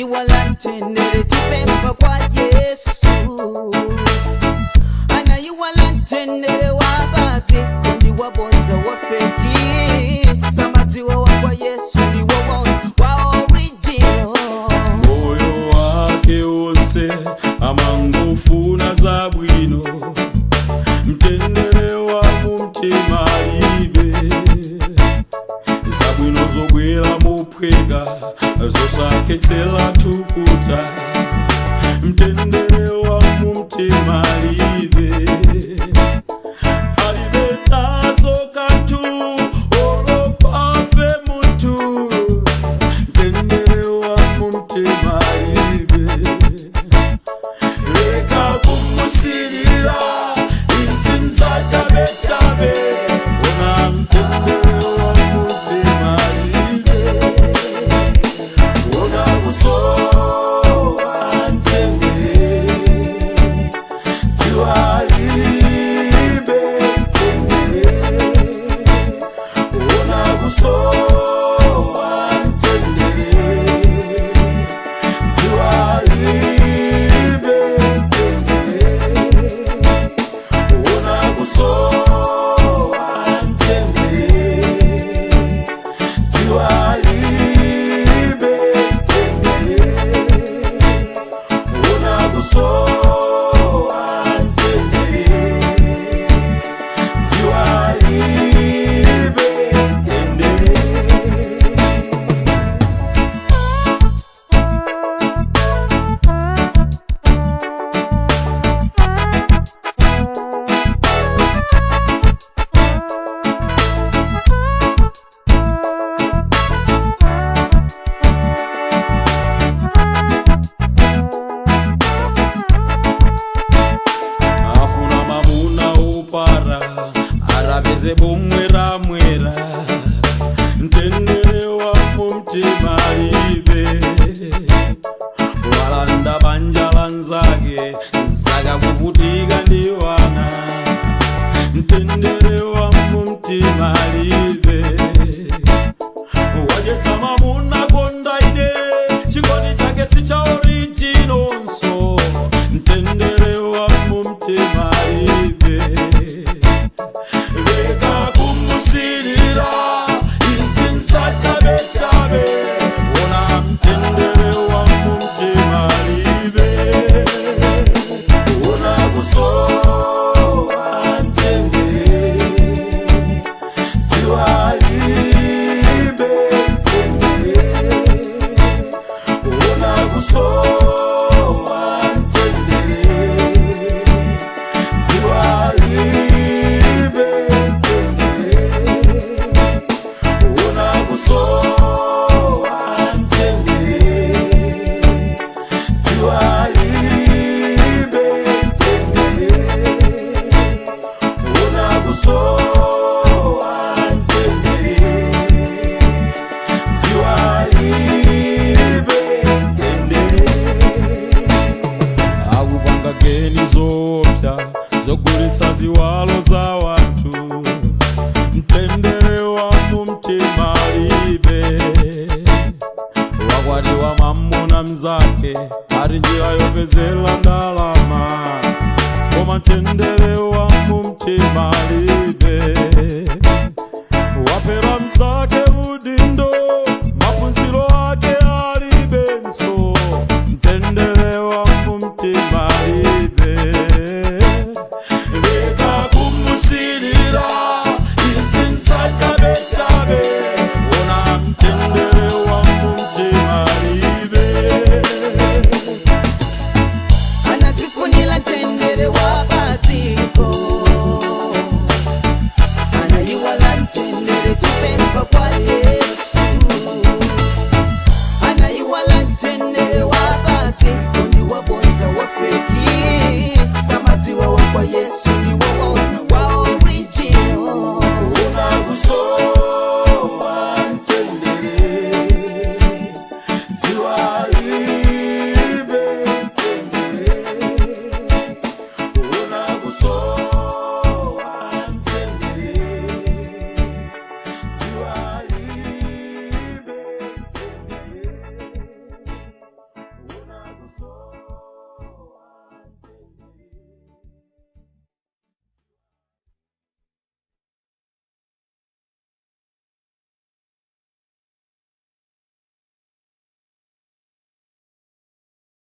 Anayiwala mtendere chipemba kwa Yesu. Anayiwala mtendere wabati kundi wabonza wafeki. Samatiwa wa kwa Yesu ndi wa original. Moyo wake wonse amangofuna zabwino, mtendere wa mumtima alibe. Zabwino zobwera muphweka, zosakhetsera thukuta, mtendere wa mumtima alibe. Alibe nazo kanthu olopafe munthu, mtendere wa mumtima alibe. Leka kumusilira izinza chabechabe, ona mtendere wa mumtima alibe. Ona kusowa mtendere, dziwa alibe mtendere. Ona kusowa mtendere, dziwa alibe mtendere. Ona kusowa mtendere, dziwa alibe mtendere. Ona kusowa mtendere, dziwa alibe mtendere. Afuna mamuna upara arapeze bomwera mwera, mtendere wa mumtima alibe. Walanda banja lanzake zakakuvutika ndi wana, mtendere wa mumtima alibe. Wajetsa mamuna konda ine, chikondi chake si cha original, mtendere wa mumtima alibe. Leka kumusilira izinza chabechabe, ona mtendere wa mumtima alibe. Ona kusowa mtendere, dziwa alibe mtendere. Ona kusowa mtendere, dziwa alibe mtendere. Ona kusowa mtendere, dziwa alibe mtendere. Ona kusowa mtendere, dziwa alibe mtendere. Akupanga geni zopya zogulitsa ziwalo za wanthu, mtendere wa mumtima alibe. Wakwatiwa mamuna mzake ali njira yopezera ndalama, koma mtendere wa mumtima alibe. Wapera mzake udindo.